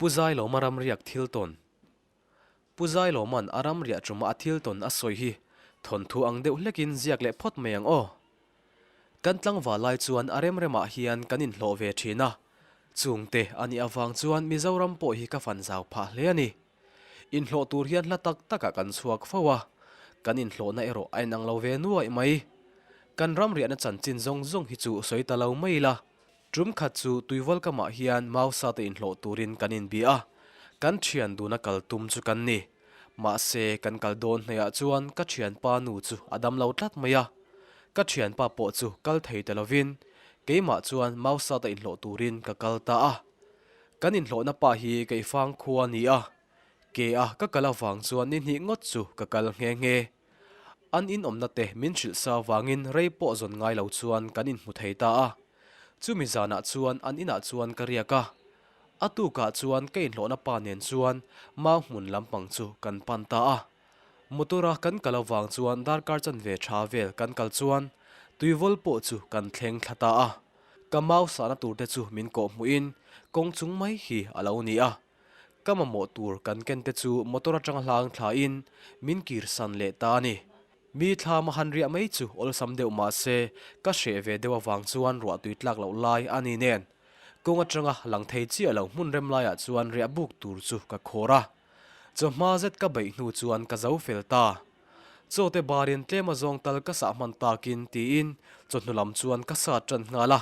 Pu Zailawma ramriak thil tawn. Pu Zailawma'n a ramriah ṭuma a thil tawn a sawi hi thawnthu ang deuh hlekin ziak leh phawt mai ang aw. Kan tlangval lai chuan a remremah hian kan inhlawh ve ṭhin a, chungte a nih avang chuan Mizoram pawh hi ka fan zau phah hle a ni. Inhlawh tur hian hla tak takah kan chhuak fo a, kan inhlawhna erawh a inang lo ve nuaih mai. Kan ramriahna chanchin zawng zawng hi chu sawi ta lo mai ila, Tum khat chu Tuivalkamah hian Mausa te inhlawh turin kan inbia a, kan thian duna kal tum chu kan ni. Mahse, kan kal dawn hnaihah chuan ka thianpa nu chu a dam lo tlat mai a. Ka thianpa pawh chu kal thei ta lovin keimah chuan Mausa te inhlawh turin ka kal ta a. Kan inhlawhna pa hi Keifang khua a ni a, ke a ka kal avang chuan ni hnih ngawt chu ka kal nghe nghe. An inawmna te min hrilh sa vangin rei pawh zawn ngai lo chuan kan inhmu thei ta a. Chumi zanah chuan an inah chuan ka riak a. A tukah chuan ka inhlawhna pa nen chuan mau hmun lampang chu kan pan ta a. Motor a kan kal avang chuan darkar chanve tha vel kan kal chuan tuivawl pawh chu kan thleng thla ta a. Ka mau sahna tur te chu min kawh hmuhin kawng chung mai hi a lo ni a. Ka mamawh tur kan ken te chu motor atanga hlang thlain min kirsan leh ta a ni. Mi thla ma han riah mai chu awlsam deuh mah se ka hreh ve deuh avang chuan ruah tui tlak loh lai a ni nen kawng atanga lang thei chiah lo hmun rem laiah chuan riah buk tur chu ka khawr a. Chawhma zet ka beih hnu chuan ka zo fel ta. Chaw te barin tlem a zawng tal ka sah hman takin tiin chawhnu lam chuan ka sat tan nghal a.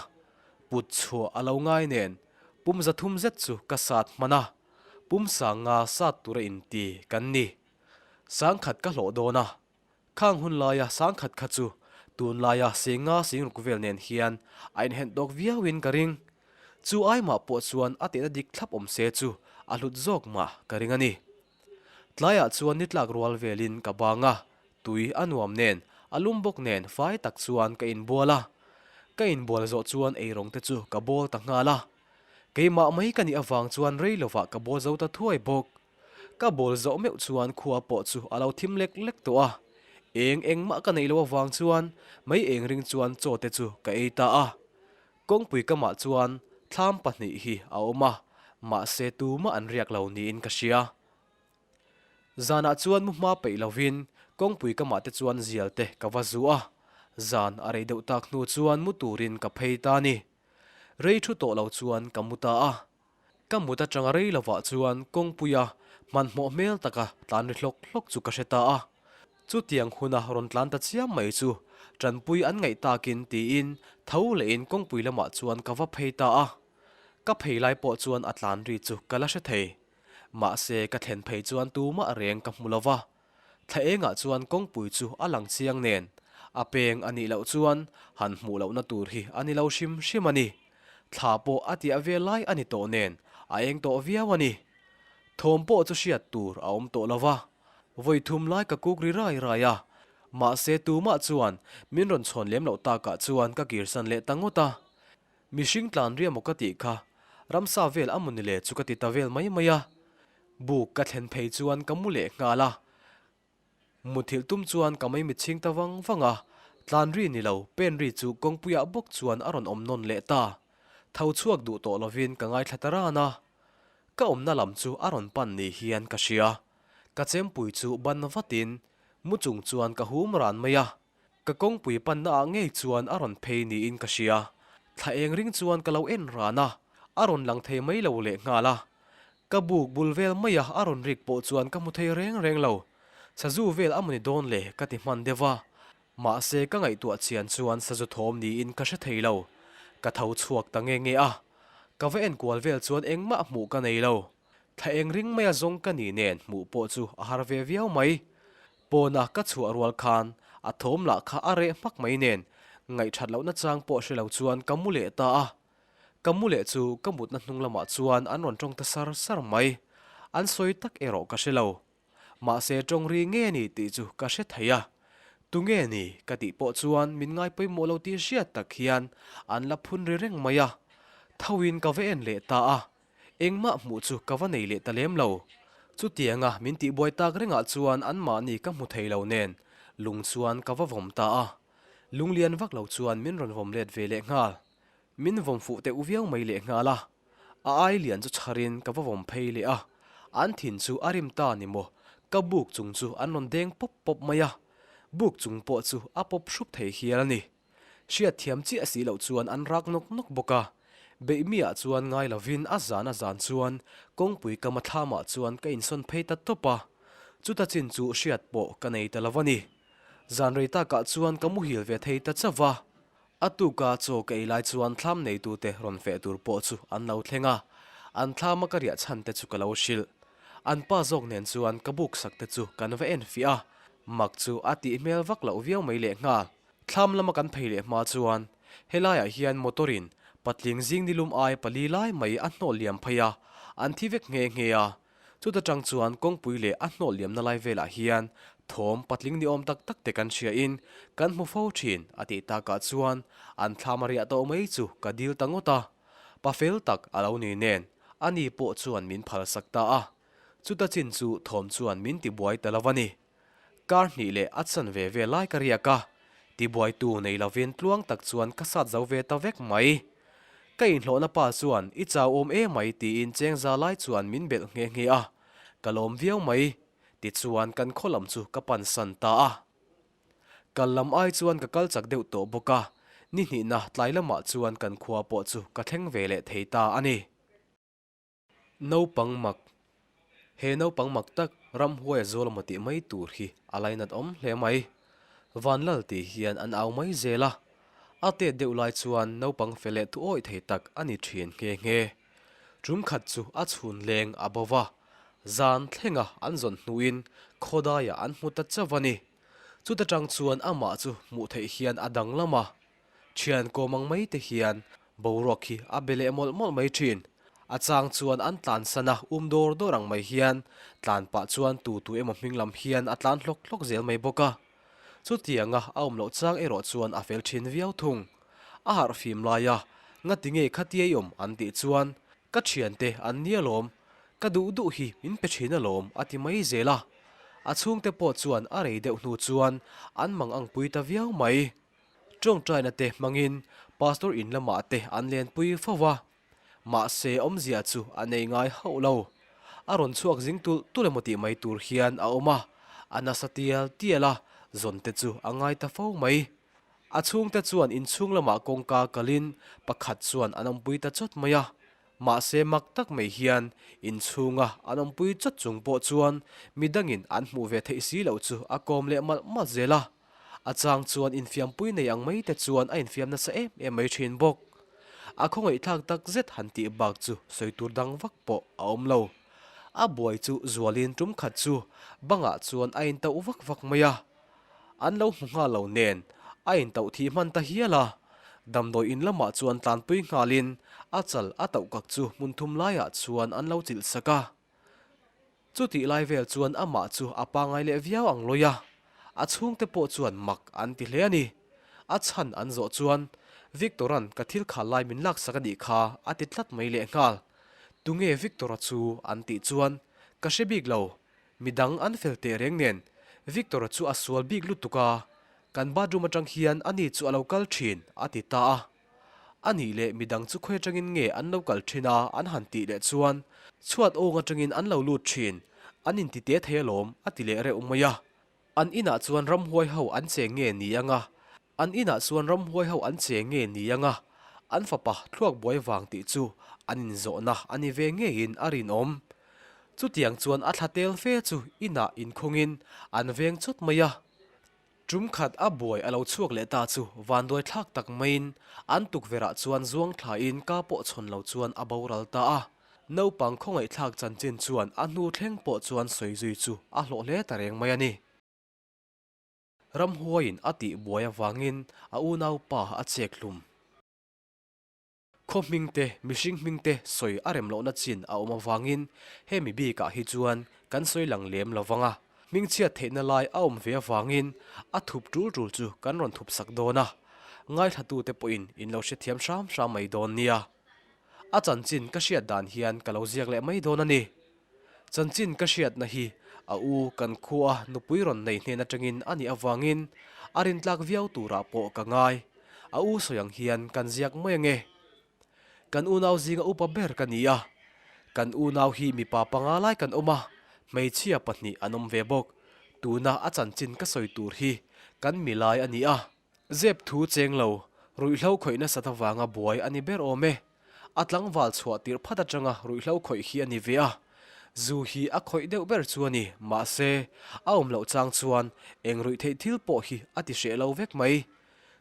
Put chhuah a lo ngai nen Pum 300 zet chu ka sat hman a, pum 50 sat tura inti kan ni. 10,000 ka hlawh dawn a, khang hun laia 10,000 kha chu tunlaia 50 60 vel nen hian a inhenh tawk viauin ka ring. Chu aimah pawh chuan a tehna dik thlap awm se chu a hlut zawk mah ka ring a ni. Tlaiah chuan ni tlak rual velin ka bang a, tui a nuam nen, a lum bawk nen fai tak chuan ka inbual a. Ka inbual zawh chuan eirawng te chu ka bawl ta nghal a. Keimah mai ka nih avang chuan rei lovah ka bawl zo ta thuai bawk. Ka bawl zawh meuh chuan khua pawh chu a lo thim lek lek tawh a. Eng engmah ka neih loh avang chuan mei eng ring chuan chaw te chu ka ei ta a. Kawngpui kamah chuan thlam pahnih hi a awm a, mahse tumah an riak lo niin ka hria. Zanah chuan mu hma peih lovin kawngpui kamah te chuan zial te ka va zu a, zan a rei deuh tak hnu chuan mu turin ka phei ta a ni. Rei thu tawh lo chuan ka mu ta a. Ka mut atanga rei lovah chuan kawngpuia hmanhmawh hmel taka tlan ri hlawk hlawk chu ka hre ta a. Chutiang huna rawn tlan ta chiam mai chu tanpui an ngaih takin tiin tho lehin kawngpui lamah chuan ka va phei ta a. Ka phei lai pawh chuan a tlan ri chu ka la hre thei. Mahse ka thlen phei chuan tumah reng ka hmu lo va. Thla engah chuan kawngpui chu a lang chiang nen a peng a nih loh chuan han hmuh lohna tur hi a ni lo hrim hrim a ni. Thla pawh a tiah ve lai a ni tawh nen a eng tawh viau a ni. Thawm pawh chu hriat tur a awm tawh lo va. Vawi thum lai ka kuk ri rai rai a, mahse tumah chuan min rawn chhawn lem loh takah chuan ka kirsan leh ta ngawt a. Mihring tlan ria maw ka tih kha, ramsa vel a mawni le chu ka ti ta vel mai mai a. Buk ka thlen phei chuan ka mu leh nghal a. Muthilh tum chuan ka mei mitchhing ta vang vang a, tlan ri ni lo, pen ri chu kawngpuiah bawk chuan a rawn awm nawn leh ta. Tho chhuak duh tawh lovin ka ngaithla ta ran a. Ka awmna lam chu a rawn pan ni hian ka hria. Ka chempui chu ban vatin mu chung chuan ka hum ran mai a. Ka kawngpui panna ah ngei chuan a rawn phei niin ka hria. Thla eng ring chuan ka lo en ran a, a rawn lang thei mai lo leh nghal a. Ka buk bul vel mai a a rawn rik pawh chuan ka hmu thei reng reng lo. Sazu vel a mawni dawn le ka ti hman deuh a. Mahse ka ngaihtuah chian chuan sazu thawm niin ka hre thei lo. Ka tho chhuak ta nge nge a. Ka va enkual vel chuan engmah hmuh ka nei lo. Thla eng ring maia zawng ka nih nen hmuh pawh chu a har ve viau mai. Pawna ka chhuah rual khan a thawm lah kha a reh hmak mai nen ngaihthat lohna chang pawh hre lo chuan ka mu leh ta a. Ka mu leh chu ka mutna hnung lamah chuan an rawn tawng ta sar sar mai. An sawi tak erawh ka hre lo. Mahse tawng ri nge ni tih chu ka hre thei a. Tunge ni ka tih pawh chuan min ngai pawimawh lo tih hriat tak hian an la phun ri reng mai a. Thoin ka va en leh ta a. Engmah hmuh chu ka va nei leh ta lem lo. Chutianga min tihbuai tak rengah chuan anmahni ka hmu thei lo nen lung chuan ka va vawm ta a. Lung lian vak lo chuan min rawn vawm let ve leh nghal. Min vawm fuh teuh viau mai leh nghal a. A ai lian chu chharin ka va vawm phei leh a, an thin chu a rim ta ni maw, ka buk chung chu an rawn deng pawp pawp mai a, buk chung pawh chu a pawp hrup thei hial a ni. Hriat thiam chiah si loh chuan an rak nawk nawk bawk a, beih miah chuan ngai lovin a zan a zan chuan kawngpui kama thlamah chuan ka insawn phei ta tawp a, chuta chin chu hriat pawh ka nei ta lo a ni. Zan rei takah chuan ka muhil ve thei ta chauh va, a tuka chaw ka ei lai chuan thlam neitute rawn feh tur pawh chu an lo thleng a, an thlama ka riah chhan te chu ka lo hrilh. An pa zawk nen chuan ka buk sak te chu kan va enfiah a, mak chu a tih hmel vak loh viau mai lehnghal. Thlam lama kan phei leh hma chuan helaiah hian motor in patling zing nilum ai pali lai mai a hnawh liam phei a, an thi vek nghe nghe a. Chuta tang chuan kawngpui leh a hnawh liamna lai velah hian thawm patling ni awm tak tak te kan hria in kan hmu fo thin a tih takah chuan an thlam a riah tawh mai chu ka dil ta ngawt a. Pa fel tak a lo ni nen ani pawh chuan min phalsak ta a. Chuta chin chu thawm chuan min tibuai ta lo a ni. Kar hnih leh a chan ve ve lai ka riak a, tibuaitu nei lovin tluang tak chuan ka sat zo ve ta vek mai. Ka inhlawhna pa chuan i chau awm e mai tiin chengza lai chuan min belh nghe nghe a, ka lawm viau mai. Tichuan kan khaw lam chu ka pansan ta a. Kal lam ai chuan ka kal chak deuh tawh bawk a, ni hnihna tlai lamah chuan kan khua pawh chu ka thleng ve leh thei ta a ni. Naupang mak, He naupang mak tak ramhuai a zawl emaw tih mai tur hi a lainat awm hle mai. Vanlal tih hian an au mai zel a, a tet deuh lai chuan naupang fel leh thuawih thei tak a ni thin nghe nghe. Tum khat chu a chhun leng a bo va, zan thlenga an zawn hnuin khawdaiah an hmu ta chauh a ni. Chuta tang chuan amah chu hmuh theih hian a danglam a, Thian kawm ang mai te hian boruak hi a be leh mawlh mawlh mai thin. A chang chuan an tlan san a, um dawr dawr ang mai hian tlan pah chuan tu tu emaw hming lam hian a tlan hlawk hlawk zel mai bawk a. Chutianga a awm loh chang erawh chuan a fel thin viau thung. A harh fim lai a, ngati nge khatia i awm an tih chuan, Ka thiante an nia lawm, ka duh duh hi min pe thin alawm a ti mai zel a. A chhungte pawh chuan a rei deuh hnu chuan an mang ang pui ta viau mai. Tawngtaina te hmangin Pastor in lamah te an lenpui fo va, mahse awmzia chu a nei ngai hauh lo. A rawn chhuak zing tulh tulh emaw tih mai tur hian a awm a, a nasa tial tial a, zawn te chu a ngai ta fo mai. A chhungte chuan inchhung lamah kawngka kalin pakhat chuan an awmpui ta chawt mai a, mahse mak tak mai hian inchhunga an awmpui chawt chung pawh chuan midangin an hmuh ve theih si loh chu a kawm leh malh malh zel a. A chang chuan infiampui nei ang mai te chuan a infiam nasa em em mai thin bawk. A khawngaihthlak tak zet han tih bak chu sawi tur dang vak pawh a awm lo. A buai chu zualin tum khat chu bangah chuan a intauh vak vak mai a. An lo hmu nghal lo nen a intauh thih hman ta hial a. Damdawi in lamah chuan tlanpui nghalin a chal a tauh kak chu hmun thum laiah chuan an lo chilh sak a. Chutih lai vel chuan amah chu a pangai leh viau ang lawi a, a chhungte pawh chuan mak an ti hle a ni. A chhan an zawh chuan, Victor-a'n ka thil khal lai min laksak a nih kha a ti tlat mai lehnghal. Tunge Victor-a chu an tih chuan, Ka hre bik lo, midang an fel teh reng nen, Victor-a chu a sual bik lutuk a, kan bathroom atang hian ani chu a lo kal thin a ti ta a. A nih leh midang chu khawi atangin nge an lo kal thin a an han tih leh chuan chhuat awng atangin an lo lut thin, an inti te thei alawm a ti leh reuh mai a. An inah chuan ramhuai ho an cheng nge ni anga, an inah chuan ramhuai ho an cheng nge ni anga, an fapa thluak buai vang tih chu an inzawhna a ni ve ngeiin a rinawm. Chutiang chuan a thla tel fe chu inah inkhawngin an veng chawt mai a. Tum khat a buai a lo chhuak leh ta chu vanduai thlak tak maiin an tukverhah chuan zuang thlain ka pawh chhawn lo chuan a boral ta a. Naupang khawngaihthlak chanchin chuan a hnu thleng pawh chuan sawi zui chu a hlawh hle ta reng mai a ni. Ramhuaiin a tih buai avangin a unaupa a chek hlum. Khaw hming te, mihring hming te sawi a rem lohna chin a awm avangin hemi bikah hi chuan kan sawi lang lem lo vang a. Hmingchhiat theihna lai a awm ve avangin a thup tul tul chu kan rawn thup sak dawn a. Ngaithlatute pawhin in lo hrethiam hram hram mai dawn nia. A chanchin ka hriat dan hian ka lo ziak leh mai dawn a ni. Chanchin ka hriatna hi a u kan khua nupui rawn nei hnen atangin a nih avangin a rintlak viau turah pawh ka ngai. A u sawi ang hian kan ziak mai ange. Kan unau zinga upa ber ka ni a. Kan unau hi mipa panga lai kan awm a, hmeichhia pahnih an awm ve bawk. Tuna a chanchin ka sawi tur hi kan milai a ni a. Zep thu cheng lo, ruihhlo khawih nasat avanga buai a ni ber awm e. A tlangval chhuah tirh phat atanga ruihhlo khawih hi a ni ve a. Zu hi a khawih deuh ber chu a ni, mahse, a awm loh chang chuan eng ruih theih thil pawh hi a ti hreh lo vek mai.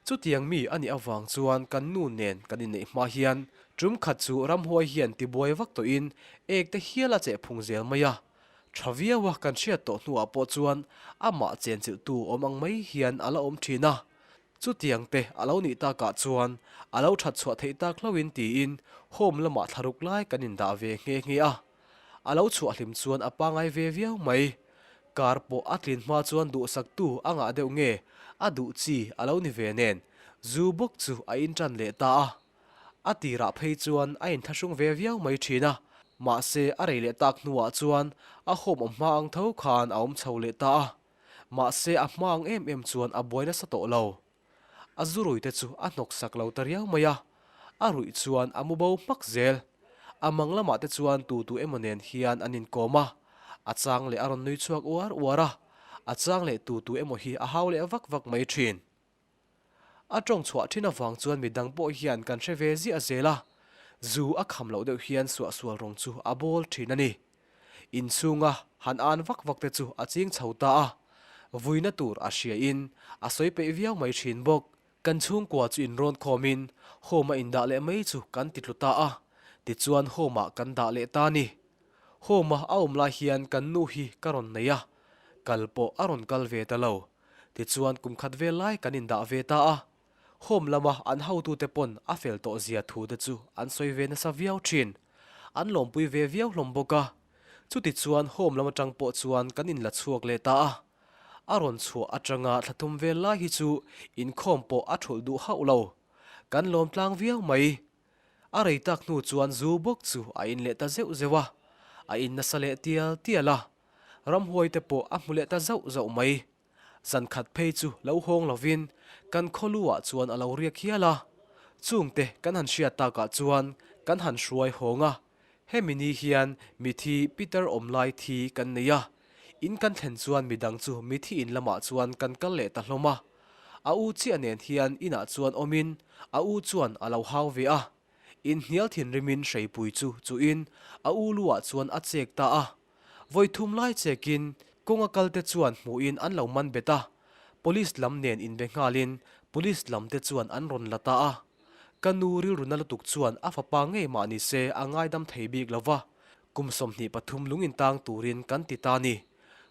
Chutiang mi a nih avang chuan kan nu nen kan inneih hma hian tum khat chu ramhuai hian tibuai vak tawhin ek te hial a cheh phung zel mai a. Tha viau a kan hriat tawh hnuah pawh chuan amah chenchilhtu awm ang mai hian a la awm thin a. Chutiang te a lo nih takah chuan a lo that chhuah theih tak hlauhin tiin home lamah thlaruk lai kan indah ve nghe nghe a. A lo chhuah hlim chuan a pangai ve viau mai. Kar pawh a tlin hma chuan duhsaktu a ngah deuh nge a duh chi a lo ni ve nen zu bawk chu a intan leh ta a. A tirah phei chuan a inthlahrung ve viau mai thin a, mahse a rei leh tak hnuah chuan a home awm hma ang tho khan a awm chho leh ta a. Mahse a hma ang em em chuan a buai nasa tawh lo. A zu rui te chu a hnawk sak lo ta riau mai a, a ruih chuan a mu bo hmak zel. A mang lamah te chuan tu tu emaw nen hian an inkawm a, a chang leh a rawn nui chhuak uar uar a, a chang leh tu tu emaw hi a hau leh vak vak mai thin. A tawng chhuah thin avang chuan midang pawh hian kan hre ve ziah zel a, zu a kham loh deuh hian suahsual rawng chu a bawl thin a ni. Inchhunga han an vak vak te chu a ching chho ta a, vuina tur a hriain a sawi peih viau mai thin bawk. Kan chhungkua chu inrawn khawmin home a indah leh mai chu kan ti tlu ta a, tichuan home ah kan dah leh ta a ni. Home a a awm lai hian kan nu hi ka rawn nei a, kal pawh a rawn kal ve ta lo. Tichuan kum khat vel lai kan indah ve ta a, Home lama an hotute pawn a fel tawh zia thu te chu an sawi ve nasa viau thin. An lawmpui ve viau hlawm bawk a. Chuti chuan home lam atang pawh chuan kan inla chhuak leh ta a. A rawn chhuah atanga thla thum vel lai hi chu inkhawm pawh a thulh duh hauh lo. Kan lawm tlang viau mai. A rei tak hnu chuan zu bawk chu a in leh ta zeuh zeuh a. A in nasa leh tial tial a. Ramhuai te pawh a hmu leh ta zauh zauh mai. Zan khat phei chu lo hawng lovin kan khawlu ah chuan a lo riak hial a, chungte kan han hriat takah chuan kan han hruai hawng a, hemi ni hian mithi Peter awm lai thi kan nei a, in kan thlen chuan midang chu mithi in lamah chuan kan kal leh ta hlawm a, a u chiah nen hian inah chuan awmin a u chuan a lo hau ve a, inhnial thinrimin hreipui chu chuhin a u lu ah chuan a chek ta a. Vawi thum lai chekin kawnga kalte chuan hmuhin an lo man bet a, Police lam nen inbe nghalin Police lamte chuan an rawn la ta a. Ka nu rilru na lutuk chuan a fapa ngei mah ni se a ngaidam thei bik lo va, kum 23 lung intang turin kan ti ta ni.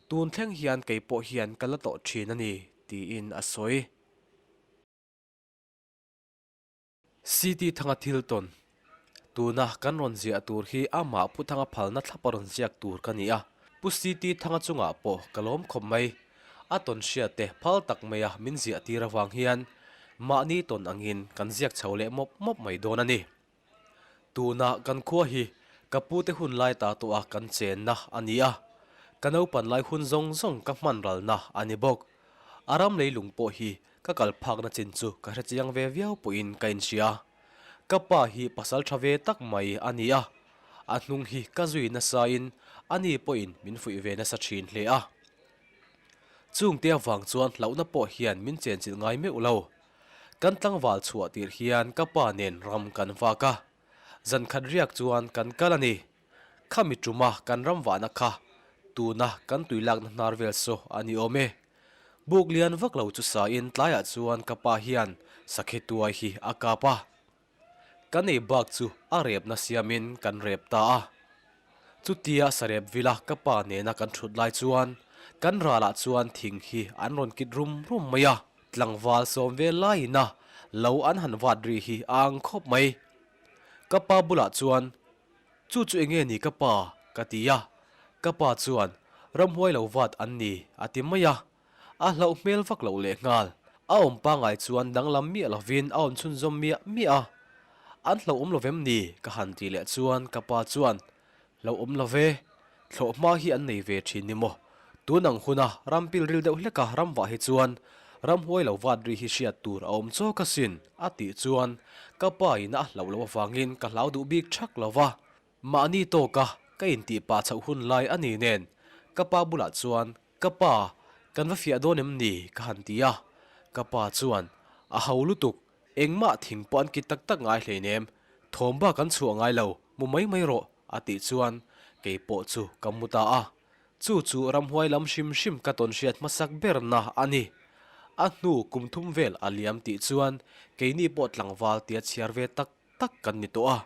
Tun thleng hian kei pawh hian ka la tawh thin a ni, tiin a sawi. City Thanga thil tawn. Tuna kan rawn ziah tur hi amah Pu Thanga phalna thlap a rawn ziak tur ka ni a. Pu City Thanga chungah pawh ka lawm khawp mai. A tawn hriat te phal tak maia min ziah tir avang hian mahni tawn angin kan ziak chho leh mawp mawp mai dawn a ni. Tuna kan khua hi ka pute hun lai ta tawha kan chenna a ni a, ka naupan lai hun zawng zawng ka hman ralna a ni bawk. A ram leilung pawh hi ka kal phakna chin chu ka hre chiang ve viau pawhin ka inhria. Ka pa hi pasal tha ve tak mai a ni a, a hnung hi ka zui nasain ani pawhin min fuih ve nasa thin hle a. Chungte avang chuan hlauhna pawh hian min chenchilh ngai meuh lo. Kan tlangval chhuah tirh hian ka pa nen ram kan vak a, zan khat riak chuan kan kal a ni. Khami tuma kan ram vahna kha tuna kan tui lakna hnar vel saw a ni awm e. Buk lian vak lo chu sain tlaiah chuan ka pa hian sakhi tuai hi a kap a. Kan ei bak chu a repna siamin kan rep ta a. Chutia sarep vila ka pa nena kan thut lai chuan kan ralah chuan thing hi an rawn kit rum rum mai a. Tlangval sawm vel laiin a lo an han vat ri hi a ang khawp mai. Ka pa bulah chuan, Chu chu enge ni ka pa? ka ti a. Ka pa chuan, Ramhuai lo vat an ni, a ti mai a. A hlauh hmel vak loh leh nghal. A awm pangai chuan danglam miah lovin a awm chhunzawm miah miah a. An hlauhawm lo vem ni? ka han tih leh chuan ka pa chuan, Hlauhawm lo ve, thlawh hma hi an nei ve thin ni maw? Tun ang huna ram pil ril deuh hleka ram vah hi chuan Ramhuai lo vat ri hi hriat tur a awm chawk asin, a tih chuan ka pa in a hlauh loh avangin ka hlau duh bik thak lo va. Mahni tawka ka intih pah chhoh hun lai a ni nen ka pa bulah chuan Ka pa, kan va fiah dawn em ni? ka han ti a. Ka pa chuan, A ho lutuk, engmah thing pawh an kit tak tak ngai hleinem, thawm bak an chhuah ngai lo, mu mai mai rawh, a tih chuan kei pawh chu ka mu ta a. Chu chu ramhuai lam hrim hrim ka tawn hriat hmasak berna a ni. A hnu kum thum vel a liam tih chuan keini pawh tlangval tia chhiar ve tak tak kan ni tawh a.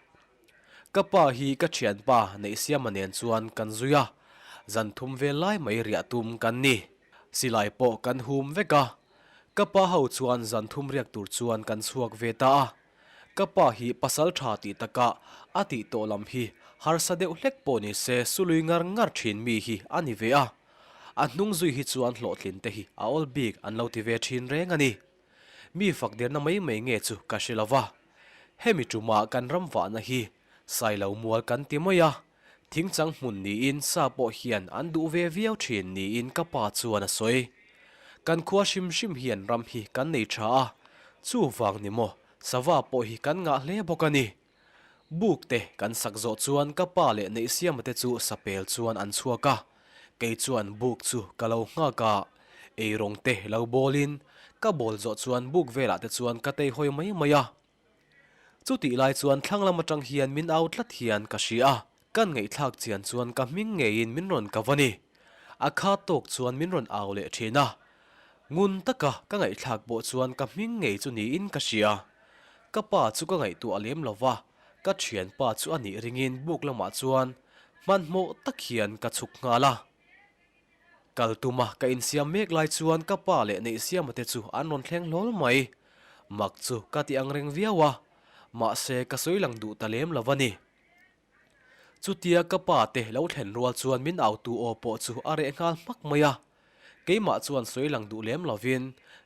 Ka pa hi ka thianpa Neihsiama nen chuan kan zui a, zan thum vel lai mai riah tum kan ni. Silai pawh kan hum vek a. Ka pa ho chuan zan thum riak tur chuan kan chhuak ve ta a. Ka pa hi pasal tha tih takah a tih tawh lam hi harsa deuh hlek pawh ni se sului ngar ngar thin mi hi a ni ve a. A hnung zui hi chuan hlawhtlin te hi a awl bik an lo ti ve thin reng a ni. Mi fak derna mai mai nge chu ka hre lo va. Hemi tumah kan ram vahna hi Sailo mual kan ti mai a, thingchang hmun niin sa pawh hian an duh ve viau thin niin ka pa chuan a sawi. Kan khua hrim hrim hian ram hi kan nei tha a, chuvang ni maw sava pawh hi kan ngah hle bawk a ni. Buk te kan sak zawh chuan ka pa leh Neihsiama te chu sapel chuan an chhuak a, kei chuan buk chu ka lo nghak a, eirawng te lo bawlin ka bawl zawh chuan buk velah te chuan ka teihawi mai mai a. Chutih lai chuan thlang lam atang hian min au tlat hian ka hria a, kan ngaihthlak chian chuan ka hming ngeiin min rawn ka va ni. A kha tawk chuan min rawn au leh thin a, ngun taka ka ngaihthlak pawh chuan ka hming ngei chu niin ka hria. Ka pa chu ka ngaihtuah lem lo va, ka thianpa chu a nih ringin buk lamah chuan hmanhmawh tak hian ka chhuk nghal a. Kal tuma ka insiam mek lai chuan ka pa leh Neihsiama te chu an rawn thleng hlawl mai. Mak chu ka ti ang reng viau a, mahse ka sawi lang duh ta lem lo a ni. Chutia ka pa te lo thlen rual chuan min autu aw pawh chu a reh nghal hmak mai a. Keimah chuan sawi lang duh lem lovin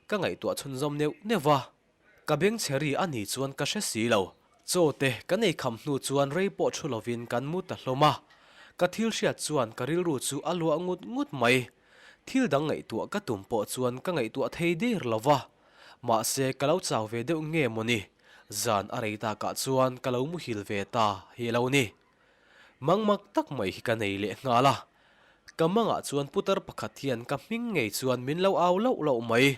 ka ngaihtuah chhunzawm neuh neuh va. Ka beng chhe ri a ni chuan ka hre si lo. Chaw te kan ei kham hnu chuan rei pawh thu lovin kan mu ta hlawm a. Ka thil hriat chuan ka rilru chu a luah ngut ngut mai. Thil dang ngaihtuah ka tum pawh chuan ka ngaihtuah thei der lo va. Mahse ka lo chau ve deuh nge mawni? Zan a rei takah chuan ka lo muhil ve ta hi lo ni. Mangmak tak mai hi ka nei leh nghal a. Ka mangah chuan putar pakhat hian ka hming ngei chuan min lo au lauh lauh mai.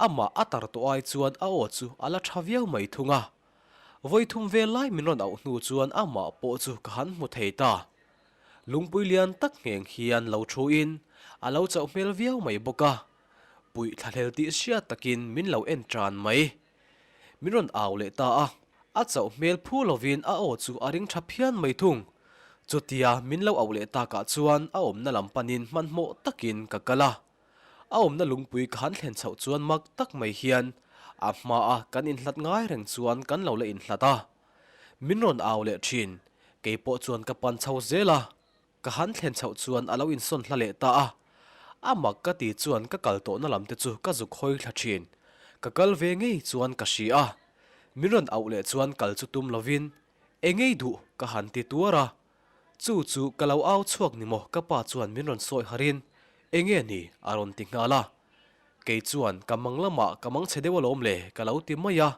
Amah a tar tawh ai chuan a aw chu a la tha viau mai thung a. Vawi thum vel lai min rawn auh hnu chuan amah pawh chu ka han hmu thei ta. Lungpui lian tak ngheng hian lo thu in a lo chauh hmel viau mai bawk a. Puih thlahlel tih hriat takin min lo en tan mai. Min rawn au leh ta a, a chauh hmel phu lovin a aw chu a ring tha phian mai thung. Chutia min lo auh leh takah chuan a awmna lam panin hmanhmawh takin ka kal a. A awmna lungpui ka han thlen chhoh chuan mak tak mai hian a hmaa kan inhlat ngai reng chuan kan lo la inhlat a. Min rawn au leh thin, keipawh chuan ka pan chho zel a. Ka han thlen chhoh chuan a lo insawn hla leh ta a, a mak ka ti chuan ka kal tawhna lam te chu ka zuk hawi thla thin. Ka kal ve ngei chuan ka hria a, min rawn auh leh chuan kal chu tum lovin, Eng ngei duh? ka han ti tuar a. Chu chu ka lo au chhuak ni maw ka pa chuan min rawn sawi harin, Eng nge ni? a rawn ti nghal a. Kei chuan ka mang lamah ka mang chhe deuh alawm le ka lo ti mai a.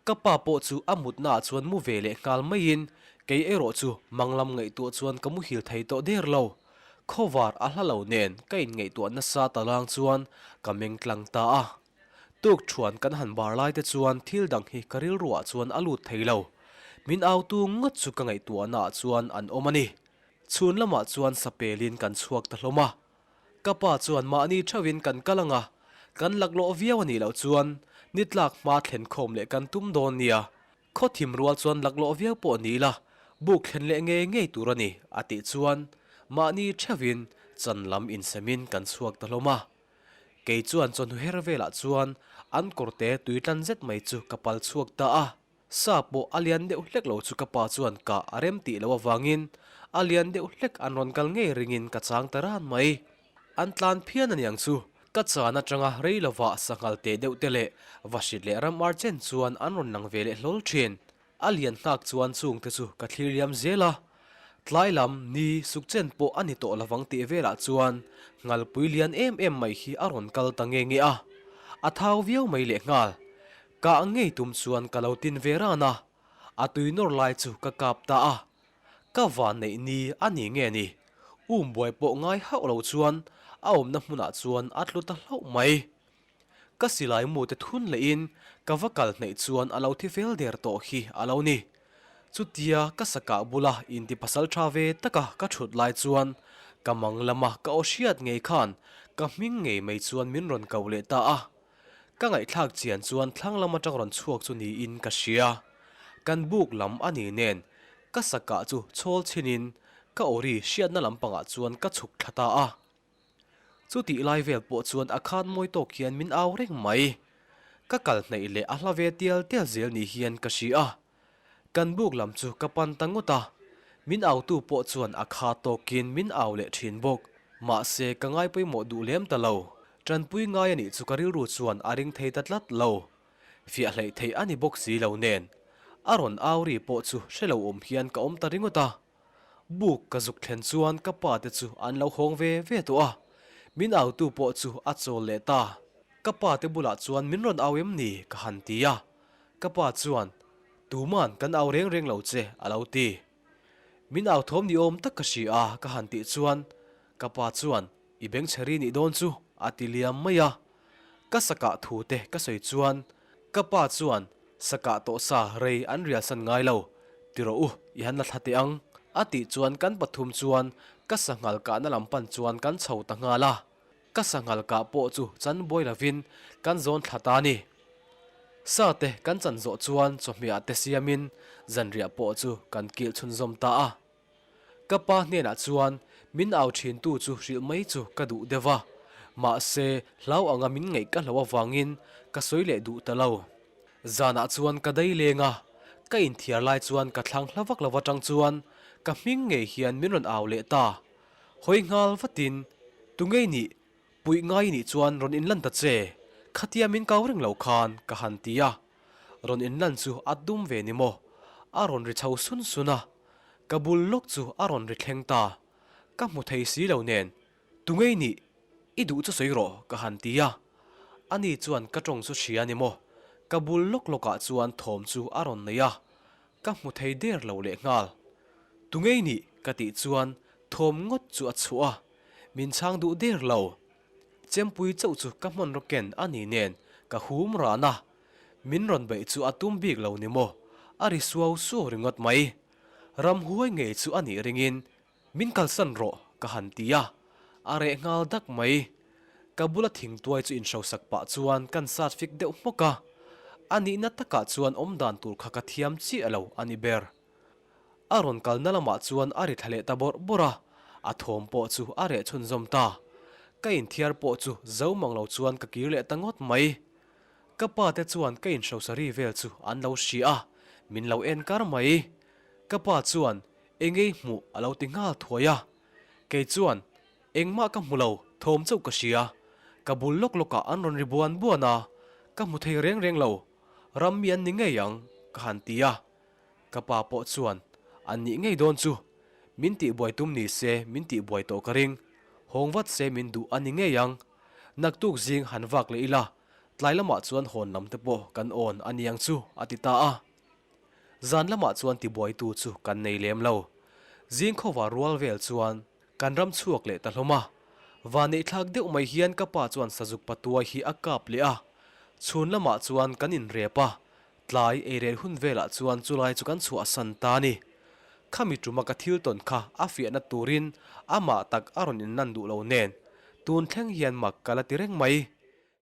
Ka pa pawh chu a mutnaah chuan mu ve leh nghal maiin kei erawh chu manglam ngaihtuah chuan ka muhil thei tawh der lo. Khawvar a hla lo nen ka inngaihtuah nasa ta lang chuan ka meng tlang ta a. Tuk thuan kan han bar lai te chuan thil dang hi ka rilruah chuan a lut thei lo. Min autu ngawt chu ka ngaihtuahnaah chuan an awm a ni. Chhun lamah chuan sapelin kan chhuak ta hlawm a. Ka pa chuan mahni theuhin kan kal ang a, kan laklawh viau a nih loh chuan ni tlak hma thlen khawm leh kan tum dawn nia. Khaw thim rual chuan laklawh viau pawh ni ila, buk thlen leh ngei ngei tur a ni, a tih chuan mahni theuhin chan lam insemin kan chhuak ta hlawm a. Kei chuan chawhnu her velah chuan an kawrte tui tlan zet mai chu ka pal chhuak ta a. Sa pawh a lian deuh hlek lo chu ka pa chuan kah a rem tih loh avangin a lian deuh hlek an rawn kal ngei ringin ka chang ta ran mai. An tlan phian aniang chu ka chan atanga rei lovah sanghal teh deuh te leh vahrit leh ram ar chen chuan an rawn lang ve leh hlawl thin. A lian nghak chuan chung te chu ka thlir liam zel a. Tlai lam ni suk chen pawh a ni tawh lovang tih velah chuan ngalpui lian em em mai hi a rawn kal ta nge nge a. A thau viau mai lehnghal. Kah ngei tum chuan ka lo tin ve ran a, a tui nawr lai chu ka kap ta a. Ka van neih ni a ni nge ni? Um buai pawh ngai hauh lo chuan a awmna hmunah chuan a tlu ta hlauh mai. Ka silai mu te thun lehin ka va kal hnaih chuan a lo thi fel der tawh hi a lo ni. Chutia ka sakah bula inti pasal tha ve taka ka thut lai chuan ka mang lama ka aw hriat ngei khan ka hming ngei mai chuan min rawn ko leh ta a. Ka ngaihthlak chian chuan thlang lam atang rawn chhuak chu niin ka hria. Kan buk lam a ni nen ka sakah chu chhawl chhinin ka awri hriatna lampangah chuan ka chhuk thla ta a. Chutih lai vel pawh chuan a khan mawi tawk hian min au reng mai. Ka kal hnaih leh a hla ve tial tial zel ni hian ka hria a. Kan buk lam chu ka pan ta ngawt a, min autu pawh chuan a kha tawkin min au leh thin bawk. Mahse ka ngai pawimawh duh lem ta lo. Tanpui ngai a nih chu ka rilru chuan a ring thei ta tlat lo. Fiah hleih theih a ni bawk si lo nen. A rawn au ri pawh chu hre lo awm hian ka awm ta ringawt a. Buk ka zuk thlen chuan ka pa te chu an lo hawng ve ve tawh a, min autu pawh chu a chawl leh ta. Ka pa te bulah chuan min rawn au em ni ka han ti a, ka pa chuan Tuman kan au reng reng lo che a lo ti. Min au thawm ni awm tak ka hria a ka han tih chuan ka pa chuan I bengchhe ri nih dawn chu a ti liam mai a. Ka sakah thu te ka sawi chuan ka pa chuan sakah tawh sa rei an rial san ngai lo, ti rawh u i han la thla teh ang a tih chuan kan pathum chuan ka sanghal kahna lam pan chuan kan chho ta nghal a. Ka sanghal kah pawh chu chan buai lovin kan zawn thla ta a ni. Sa te kan chan zawh chuan chawhmehah te siamin zanriah pawh chu kan kilh chhunzawm ta a. Ka pa hnenah chuan min au thintu chu hrilh mai chu ka duh deuh a, mahse hlau anga min ngaih ka hlo avangin ka sawi leh duh ta lo. Zanah chuan ka dai leng a, ka inthiar lai chuan ka thlang hla vak lo atang chuan ka hming ngei hian min rawn au leh ta. Hawi nghal vatin, Tu ngei nih, puih ngai nih chuan rawn inlan ta che, khatia min kau reng lo khan ka han ti a. Rawn inlan chu a dum ve ni maw? A rawn ri chho sun sun a, ka bul lawk chu a rawn ri thleng ta. Ka hmu thei si lo nen, Tu ngei nih? I duh chu sawi rawh ka han ti a. Ani chuan ka tawng chu hria ni maw? Ka bul lawk lawkah chuan thawm chu a rawn nei a, ka hmu thei der lo lehnghal. Tu ngei nih? ka tih chuan thawm ngawt chu a chhuah a, min chhang duh der lo. Chempui chauh chu ka hmanraw ken a ni nen ka hum ran a, min rawn beih chu a tum bik lo ni maw, a ri suau suau ringawt mai. Ramhuai ngei chu a nih ringin min kalsan rawh ka han ti a, a reh nghal dak mai. Ka bula thingtuai chu inhrosak pah chuan kan sat fik deuh hmawk a, a nihna takah chuan awmdan tur kha ka thiam chiah lo a ni ber. A rawn kalna lamah chuan a ri thla leh ta bawrh bawrh a, a thawm pawh chu a reh chhunzawm ta. Ka inthiar pawh chu zo mang lo chuan ka kir leh ta ngawt mai. Ka pa te chuan ka inhrosa ri vel chu an lo hria a, min lo en kar mai. Ka pa chuan engei hmuh a lo ti nghal thuai a. Kei chuan engmah ka hmu lo, thawm chauh ka hria. Ka bul lawk lawkah an rawn ri buan buan a, ka hmu thei reng reng lo. Ram mi an ni ngei ang ka han ti a. Ka pa pawh chuan, An nih ngei dawn chu. Min tihbuai tum ni se min tihbuai tawh ka ring. Hawng vat se min duh a ni ngei ang. Naktuk zing han vak leh ila, tlai lamah chuan hawn lam te pawh kan awn a niang chu, a ti ta a. Zan lamah chuan tibuaitu chu kan nei lem lo. Zing khawva rual vel chuan kan ram chhuak leh ta hlawm a. Vaneihthlak deuh mai hian ka pa chuan sazuk patuai hi a kap leh a. Chhun lamah chuan kan inrep a, Tlai eirel hun velah chuan chulai chu kan chhuahsan ta a ni. Khami tuma ka thil tawn kha a fiahna turin amah tak a rawn inlan duh lo nen, tun thleng hian mak ka la ti reng mai.